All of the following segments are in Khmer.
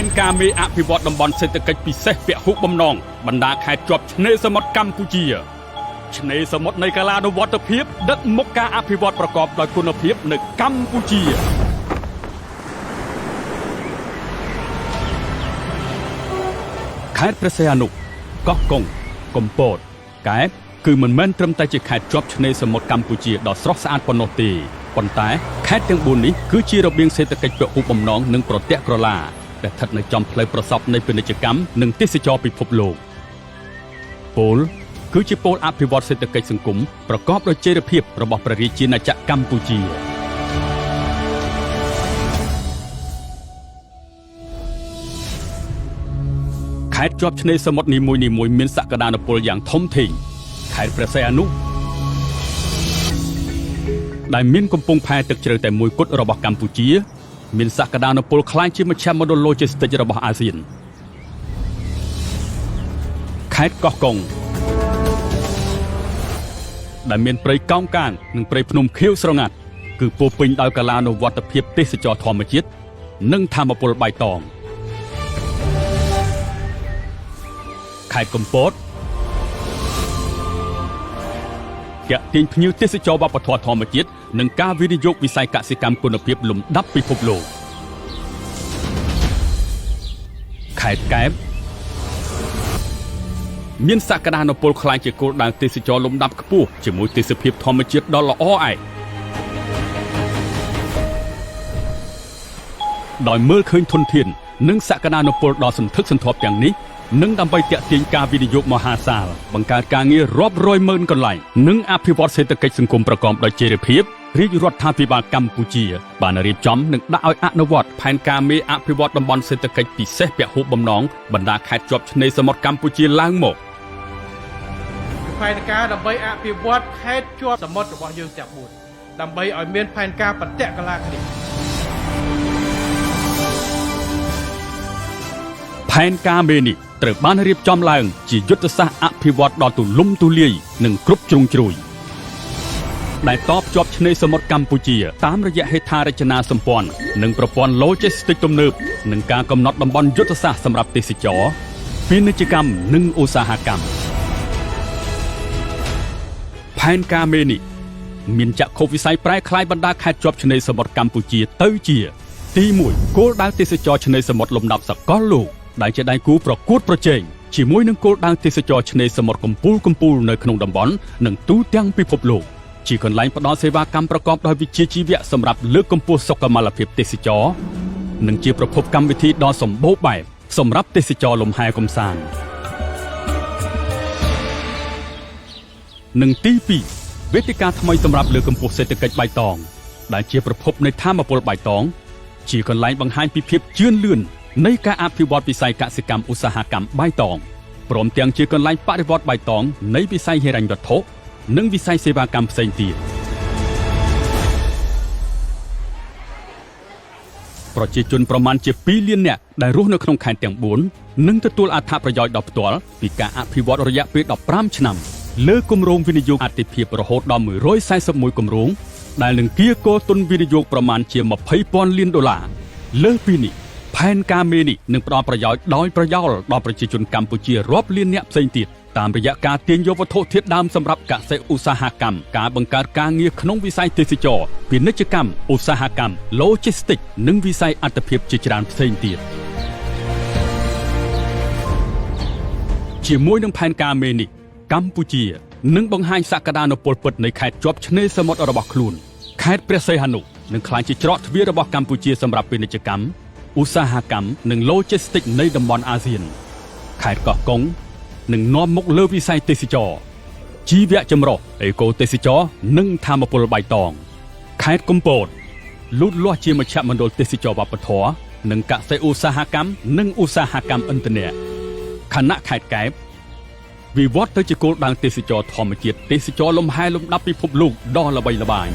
នការមេអភិវឌ្ឍតំបន់សេដ្ឋកិច្ចពិសេសពហុបំណងបណ្ដាខេត្តជាប់ឆ្នេរសមុទ្រកម្ពុជាឆ្នេរសមុទ្រនៃកាលានុវត្តភាពដឹកមុខការអភិវឌ្ឍប្រកបដោយគុណភាពនៅកម្ពុជាខេត្តព្រះសីហនុកោះកុងកំពតកែបគឺមិនមែនត្រឹមតែជាខេត្តជាប់ឆ្នេរសមុទ្រកម្ពុជាដ៏ស្រស់ស្អាតប៉ុណ្ណោះទេប៉ុន្តែខេត្តទាំង4នេះគឺជារបៀងសេដ្ឋកិច្ចពហុបំណងនិងប្រទាក់ក្រឡាដែលស្ថិតនៅចំផ្លូវប្រសពនៃពាណិជ្ជកម្មនិងទេសចរពិភពលោកពលគឺជាពលអភិវឌ្ឍសេដ្ឋកិច្ចសង្គមប្រកបដោយចីរភាពរបស់ព្រះរាជាណាចក្រកម្ពុជាខេត្តជាប់ឆ្នេរសមុទ្រនីមួយៗមានសក្តានុពលយ៉ាងធំធេងខេត្តព្រះសីហនុដែលមានកំពង់ផែទឹកជ្រៅតែមួយគត់របស់កម្ពុជាមានសក្តានុពលក្លាយជាមជ្ឈមណ្ឌលឡូជីស្ទិករបស់អាស៊ានខេត្តកោះកុងដែលមានព្រៃកោងកាងនិងព្រៃភ្នំខៀវស្រងាត់គឺពោពេញដោយកាលានុវត្តភាពទេសចរធម្មជាតិនិងធម្មពលបៃតងខេត្តកំពតទាក់ទាញភ្ញៀវទេសចរវប្បធម៌ធម្មជាតិនិងការវិនិយោគវិស័យកសិកម្មគុណភាពលំដាប់ពិភពលោកខេត្តកែបមានសក្តានុពលក្លាយជាគោលដៅទេសចរលំដាប់ខ្ពស់ជាមួយទេសភាពធម្មជាតិដ៏ល្អឯកដោយមើលឃើញធនធាននិងសក្តានុពលដ៏សន្ធឹកសន្ធាប់ទាំងនេះនិងដើម្បីទាក់ទាញការវិនិយោគមហាសាលបង្កើតការងាររាប់រយម៉ឺនកន្លែងនិងអភិវឌ្ឍសេដ្ឋកិច្ចសង្គមប្រកបដោយចីរភាពរាជរដ្ឋាភិបាលកម្ពុជាបានរៀបចំនិងដាក់ឲ្យអនុវត្តផែនការមេអភិវឌ្ឍតំបន់សេដ្ឋកិច្ចពិសេសពហុបំណងបណ្ដាខេត្តជាប់ឆ្នេរសមុទ្រកម្ពុជាឡើងមក ផែនការដើម្បីអភិវឌ្ឍខេត្តជាប់សមុទ្ររបស់យើងទាំង4ដើម្បីឲ្យមានផែនការប្រតិកលាគ្នា ផែនការមេនេះត្រូវបានរៀបចំឡើងជាយុទ្ធសាស្ត្រអភិវឌ្ឍដ៏ទូលំទូលាយនិងគ្រប់ជ្រុងជ្រោយដែលតភ្ជាប់ឆ្នេរសមុទ្រកម្ពុជាតាមរយៈហេដ្ឋារចនាសម្ព័ន្ធនិងប្រព័ន្ធឡូជីស្ទិកទំនើបនិងការកំណត់តំបន់យុទ្ធសាស្ត្រសម្រាប់ទេសចរពាណិជ្ជកម្មនិងឧស្សាហកម្មផែនការមេនេះមានចក្ខុវិស័យប្រែក្លាយបណ្ដាខេត្តជាប់ឆ្នេរសមុទ្រកម្ពុជាទៅជាទី1គោលដៅទេសចរឆ្នេរសមុទ្រលំដាប់សកលលោកដែលជាដៃគូប្រកួតប្រជែងជាមួយនឹងគោលដៅទេសចរឆ្នេរសមុទ្រកំពូលៗនៅក្នុងតំបន់និងទូទាំងពិភពលោកជាកន្លែងផ្ដល់សេវាកម្មប្រកបដោយវិជ្ជាជីវៈសម្រាប់លើកកម្ពស់សុខុមាលភាពទេសចរនិងជាប្រភពកម្មវិធីដ៏សម្បូរបែបសម្រាប់ទេសចរលំហែកំសាន្តនិងទី2វេទិកាថ្មីសម្រាប់លើកកម្ពស់សេដ្ឋកិច្ចបៃតងដែលជាប្រភពនៃធម៌ពលបៃតងជាកន្លែងបង្ហាញពីភាពជឿនលឿននៃការអភិវឌ្ឍវិស័យកសិកម្មឧស្សាហកម្មបៃតងព្រមទាំងជាកន្លែងបរិវត្តបៃតងនៃវិស័យហិរញ្ញវត្ថុនិងវិស័យសេវាកម្មផ្សេងទៀតប្រជាជនប្រមាណជា2លាននាក់ដែលរស់នៅក្នុងខេត្តទាំង4នឹងទទួលអត្ថប្រយោជន៍ដ៏ផ្ទាល់ពីការអភិវឌ្ឍរយៈពេល15ឆ្នាំលើគម្រោងវិនិយោគអាទិភាពរហូតដល់141គម្រោងដែលនឹងកៀរគរទុនវិនិយោគប្រមាណជា20,000លានដុល្លារលើសពីនេះផែនការមេនេះនឹងផ្ដល់ប្រយោជន៍ដោយប្រយោលដល់ប្រជាជនកម្ពុជារាប់លាននាក់ផ្សេងទៀតតាមរយៈការទាញយកវត្ថុធាតុដើមសម្រាប់កសិឧស្សាហកម្មការបង្កើតការងារក្នុងវិស័យទេសចរណ៍ពាណិជ្ជកម្មឧស្សាហកម្មឡូជីស្ទិកនិងវិស័យអត្ថភាពជាច្រើនផ្សេងទៀតជាមួយនឹងផែនការមេនេះកម្ពុជានឹងបង្ហាញសក្តានុពលពិតនៃខេត្តជាប់ឆ្នេរសមុទ្ររបស់ខ្លួនខេត្តព្រះសីហនុនឹងក្លាយជាច្រកទ្វាររបស់កម្ពុជាសម្រាប់ពាណិជ្ជកម្មឧស្សាហកម្មនិងឡូជីស្ទិកនៃតំបន់អាស៊ានខេត្តកោះកុងនឹងនាំមុខលើវិស័យទេសចរជីវៈចម្រុះអេកូទេសចរនិងធម្មពលបៃតងខេត្តកំពតលូតលាស់ជាមជ្ឈមណ្ឌលទេសចរវប្បធម៌និងកសិឧស្សាហកម្មនិងឧស្សាហកម្មឥន្ធនៈខណៈខេត្តកែបវិវត្តទៅជាគោលដៅទេសចរធម្មជាតិទេសចរលំហែលំដាប់ពិភពលោកដ៏ល្បីល្បាញ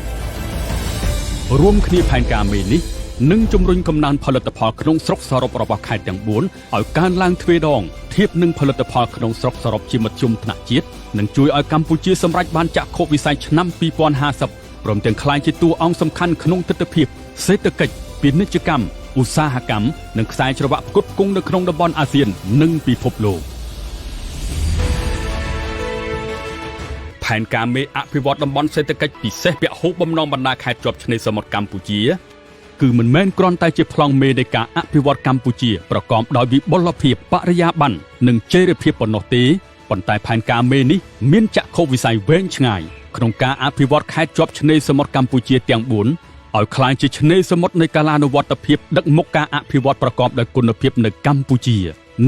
រួមគ្នាផែនការមេនេះនឹងជំរុញកំណើនផលិតផលក្នុងស្រុកសរុបរបស់ខេត្តទាំង4ឲ្យកើនឡើងទ្វេដងធៀបនឹងផលិតផលក្នុងស្រុកសរុបជាមធ្យមថ្នាក់ជាតិនិងជួយឲ្យកម្ពុជាសម្រេចបានចក្ខុវិស័យឆ្នាំ2050ព្រមទាំងក្លាយជាតួអង្គសំខាន់ក្នុងទិដ្ឋភាពសេដ្ឋកិច្ចពាណិជ្ជកម្ម ឧស្សាហកម្មនិងខ្សែច្រវាក់ផ្គត់ផ្គង់នៅក្នុងតំបន់អាស៊ាននិងពិភពលោកផែនការមេអភិវឌ្ឍតំបន់សេដ្ឋកិច្ចពិសេសពហុបំណងបណ្ដាខេត្តជាប់ឆ្នេរសមុទ្រកម្ពុជាគឺមិនមែនគ្រាន់តែជាប្លង់មេនៃការអភិវឌ្ឍកម្ពុជាប្រកបដោយវិបុលភាពបរិយាបន្ននិងចីរភាពប៉ុណ្ណោះទេប៉ុន្តែផែនការមេនេះមានចក្ខុវិស័យវែងឆ្ងាយក្នុងការអភិវឌ្ឍខេត្តជាប់ឆ្នេរសមុទ្រកម្ពុជាទាំង4ឲ្យក្លាយជាឆ្នេរសមុទ្រនៃកាលានុវត្តភាពដឹកមុខការអភិវឌ្ឍប្រកបដោយគុណភាពនៅកម្ពុជា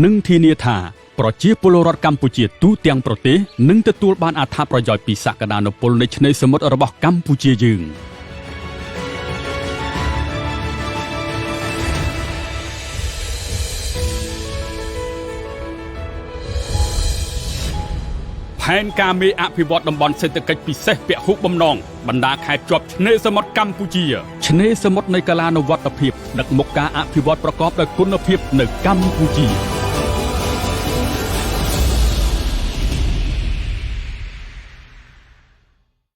និងធានាថាប្រជាពលរដ្ឋកម្ពុជាទូទាំងប្រទេសនឹងទទួលបានអត្ថប្រយោជន៍ពីសក្តានុពលនៃឆ្នេរសមុទ្ររបស់កម្ពុជាយើង។ ផែនការមេអភិវឌ្ឍតំបន់សេដ្ឋកិច្ចពិសេសពហុបំណងបណ្ដាខេត្តជាប់ឆ្នេរសមុទ្រកម្ពុជាឆ្នេរសមុទ្រនៃកាលានុវត្តភាពដឹកមុខការអភិវឌ្ឍប្រកបដោយគុណភាពនៅកម្ពុជា។